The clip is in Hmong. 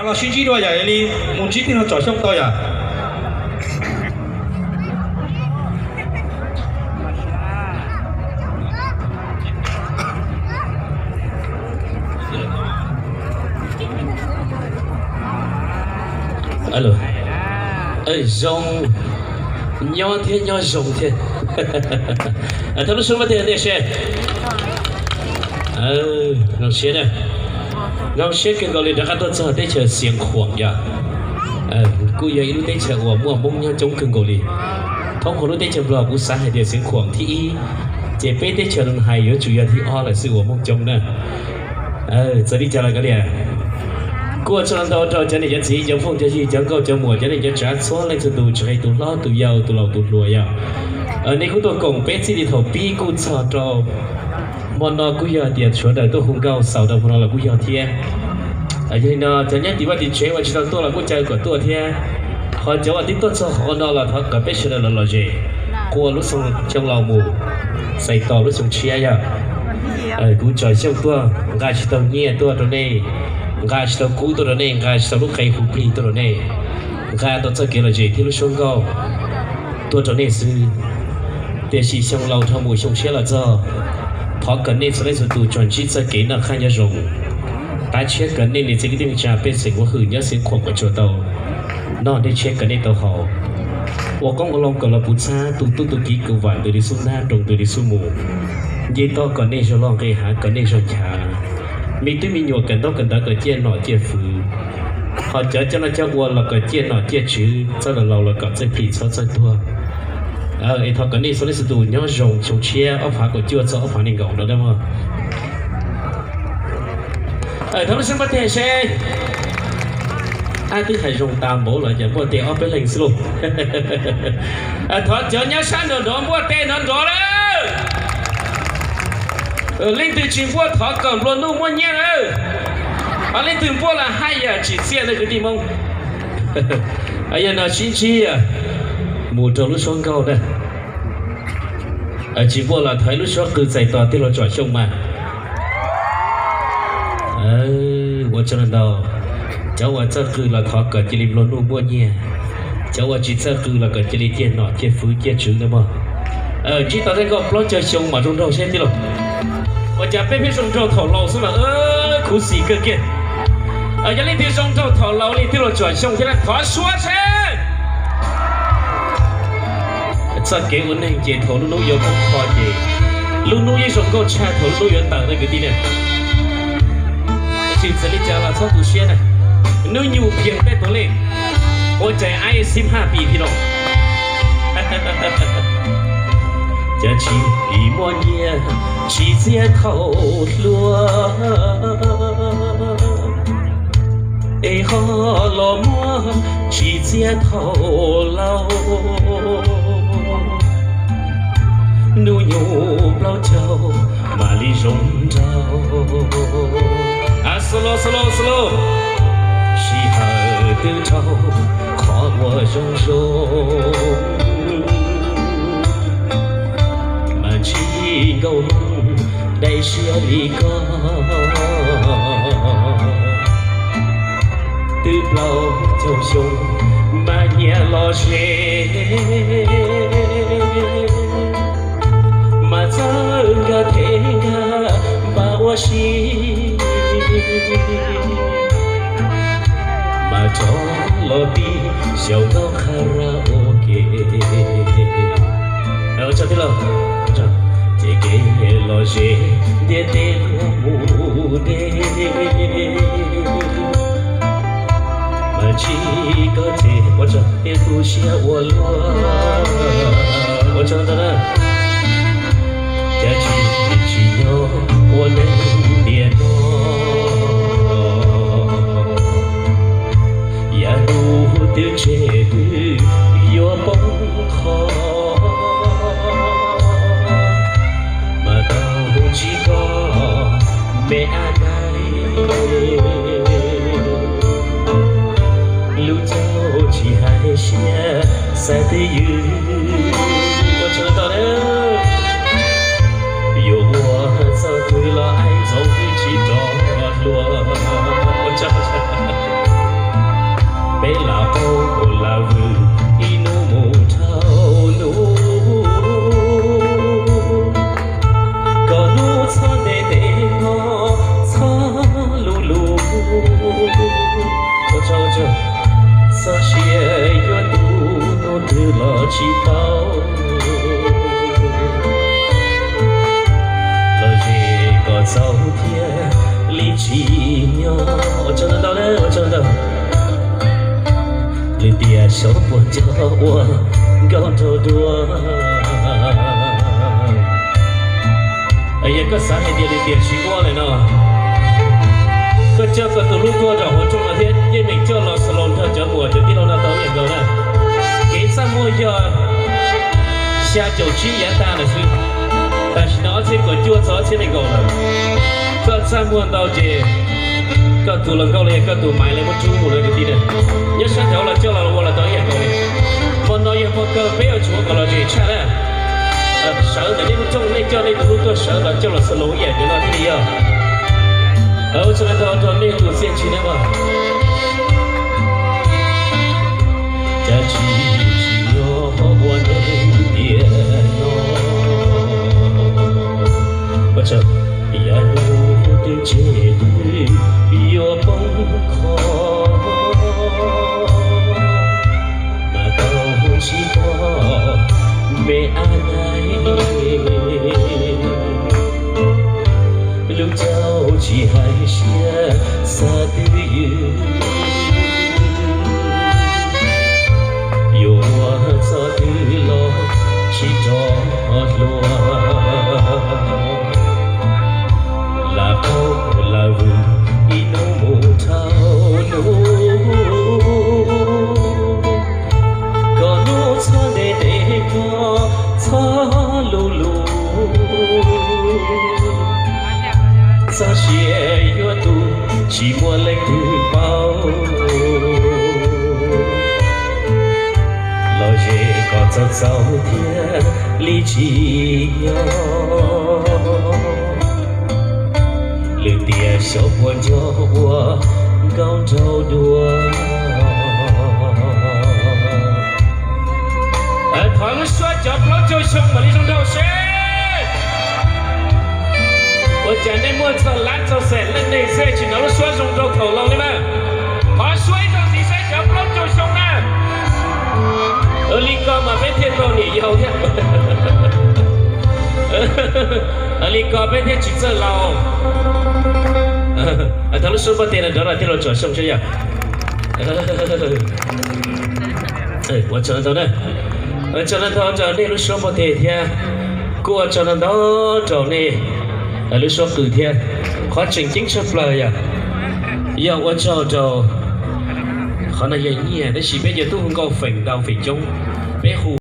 Los sib ntsib dua yom, yog li mus ntsib tij laug Tsom Xyooj tau yom. Zoo, nyob thiab nyob zoo thiab. Thov lub suab npaj teg tiag se. Zoo siab na, zoo siab kawg nkaus li rov qab tuaj txog teb chaws Xeev Khuam yom. Kuj yog ib lub teb chaws uas muaj Hmoob nyob coob kawg nkaus li. Thoob hauv lub teb chaws Nplog kuv xav hais tias Xeev Khuam thib ib, ces peb teb chaws no hais yuav tsum yog thib ob lawm xwb uas Hmoob coob na. Txawm li cas los kav liam, kuj ua tsaug ntau rau cov niam cov txiv, cov phooj cov ywg, cov nkauj cov muam, cov neej cov tsav txhua leej txhua tus, tsis hais tus hlob tus yau tus laus tus hluas yom. Nej kuj tuaj koom peb txij li thaum pib kuj txog rau hmo no kuj yog tias sawv daws tuaj hu nkauj xaus rau hmo no los kuj yog thiab. Yog li no cov nyob tim vaj tim tsev uas tsis tau tuaj los kuj caw kom tuaj thiab. Ho cov uas twb tuaj txog qhov no los thov kom peb sawv daws los lom zem, qua lub xyoo laus mus, txais tos lub xyoo tshiab yom. Kuv Tsom Xyooj tuaj nqa tsis tau nyiaj tuaj rau nej, nqa tsis tau kub tuaj rau nej, nqa tsis tau lub qe hu plig tuaj rau nej, nqa tau txoj kev lom zem thiab lub suab nkauj tuaj rau nej xwb. Tiam sis xyoo laus dhau mus xyoo tshiab los txog, thov kom nej txhua leej txhua tus tsuas ntsib txoj kev noj qab nyob zoo. Qab tshiab kom nej niam txiv kwv tij neej tsa pej xeem muaj hwm nyob Xeev Khuam kom tsuas tau noj, dej tshiab kom nej tau haus, ua qoob ua loo kom los puv txhab, tu tub tu kiv kawm vam ntws li xub nab, nroo ntws li xub mus. Nce toj kom nej zog loj, nqis hav kom nej zog nchav, me tub me nyuam kawm ntaub kawm ntawv kom ciaj nom ciaj fwv. Ho cov coj noj coj ua los kom ciaj nom ciaj tswv, txawj los laus los kom txawj plhis txhob txawj tuag. Es thov kom nej txhua leej txhua tus nyob zoo xyoo tshiab ob phav kaum cuaj txog ob phav nees nkaum no na mog. Thov lub suab npaj teg seb. Ab, twb hais zoo tas npaum los cas npuaj teg ob peb leeg xwb lauj. Thov cov nyob sab nraud nrov npuaj teg nrov nrov lawm. Leej twg tsis npuaj thov kom nplua nuj muaj nyiaj lawm. Leej twg npuaj los haj yam tsim txiaj na kwv tij Hmoob. Yog no sib ntsib mus rau lub suab nkauj na. Tsis npuaj los thov ib lub suab qw txais tos tij laug Tsom Xyooj mas. Ua tsaug ntau. Cov uas txawj qw los thov kom cia li nplua nuj muaj nyiaj, cov uas tsis txawj qw los kom cia li ciaj nom ciaj fwv ciaj tswv na mog. Ntsib tau tej nkauj plaub caug xyoo mas zoo nraug seb tij laug. Ua cas peb pheej zoo nraug thaum laus xwb mas khuv xim kawg kiag. Yog leej twg zoo nraug thaum laus li tij laug Tsom Xyooj thiab na thov suab seb. Txoj kev ua neeg ces thaum lub hnub yuav poob qho ces lub hnub yeej zoo nkauj tshaj thaum lub hnub yuav tawm na kwv tij na. Tsis txawm li cas los txhob tu siab na. Hnub nyoog pheej tej tuav leej, ua cas ai xib haj pis thiab no. Cas tsis muaj nyiaj tsis txiaj thaum hluas, es ho los muaj tsis txiaj thaum laus. Hnub nyoog plaub caug mam li zoo nraug. Slow, slow, slow. Sij hawm twb raug qhov uas zoo zoo, mas ntsib nkauj Hmoob daim siab li koj. Twb plaub caug xyoo mas nyiam los ze, mas txawj nkag thev nkag npam ua si, mas rov los pib xyaum nkauj karaoke. Ces kev lom zem ntiaj teb luag mus deb, mas tsis koj ces ua rau tias tu siab ua luaj. Ua rau ntawd na, cas tsis tsis nyob ua neeg tiam no, yav ntuj twb tseg twb yuav poob qho, mas tau ntsib koj me ab nai, lub caug tsis hais siab xav twj ywm. Ua tsaug ntau na. Yuav ua txoj twg los aib ntxoov twb tsis rov hluas. Ua tsaug. Lam vwm ib hnub mus dhau hnub, kom hnub txhob ntev ntev no txhob luv luv. Txhob sia yuav tu hnub twg los tsis tau. Los ze kom txaus thiaj li tsim nyog. Ua tsaug ntau ntau na, ua tsaug ntau. Lwm tiam xyov puas nco ua nkauj nraug dua. Yog koj xav hais tias lwm tiam tsis ua lawm no, koj coj koj tus hlub tuaj rau hauv rooj no thiab yeej meem coj los xaus los nrog cov muam cov tij laug no tau ib yam nkaus na. Kev txaj muag yog xya caum tsib yav tag lawm xwb. Tam sim no ob txhiab kaum cuaj txog ob txhiab nees nkaum lawm. Koj txaj muag ntau ces koj tus hluas nkauj los yog koj tus maiv lawv muab rub mus lawm kwv tij na. Nyob sab nraud los coj los ua los tau ib yam nkaus li. Hmo no yog hmo kawg peb yuav tsum ua kom lom zem tshaj na. Sawv ntawm nej lub rooj nej coj nej tus hlub tuaj sawv los coj los xaus los ib yam nkaus no thiaj li yog. Ua tsaug ntau rau nej tus txiaj ntsig na. Cas tsis tsim nyog ua neeg tiam no. Ua tsaug. Yav hnub twb tseg twb yuav poob qho, mas tau tsis tau me ab nai. Lub caug tsis hais siab xav twj ywm, yuav ua txoj twg los tsis rov hluas. Lam qaug lam vwm ib hnub mus dhau hnub, kom hnub txhob ntev ntev no txhob luv luv. Txoj sia yuav tu tsis muaj leej twg paub. Los ze kom txaus txaus thiaj li tsim nyog. Lwm tiam xyov puas nco ua nkauj nraug dua. Thov lub suab cov plaub caug xyoo mam li zoo nraug seb. Ua cas nej muaj txog lab txog xees leej neeg xwb tsis hnov lub suab zoo nraug thaum laus li mas. Thov suab ib zaug ntxiv seb cov plaub caug xyoo na. Li ko mas peb thiaj tau niam yau thiab. Li ko peb thiaj tsis txawj laus. Thov lub suab npoj teg no nrov no thiaj li tsom xyoo seb yog. Ua tsaug ntau na. Ua tsaug ntau rau nej lub suab npoj teg thiab. Kuj ua tsaug ntau rau nej lub suab qw thiab. Qhov tseem ceeb tshaj plaws yog, yog ua tsaug rau, qhov no yog nyiaj tab sis peb cov tub hu nkauj feem ntau feem coob, peb hu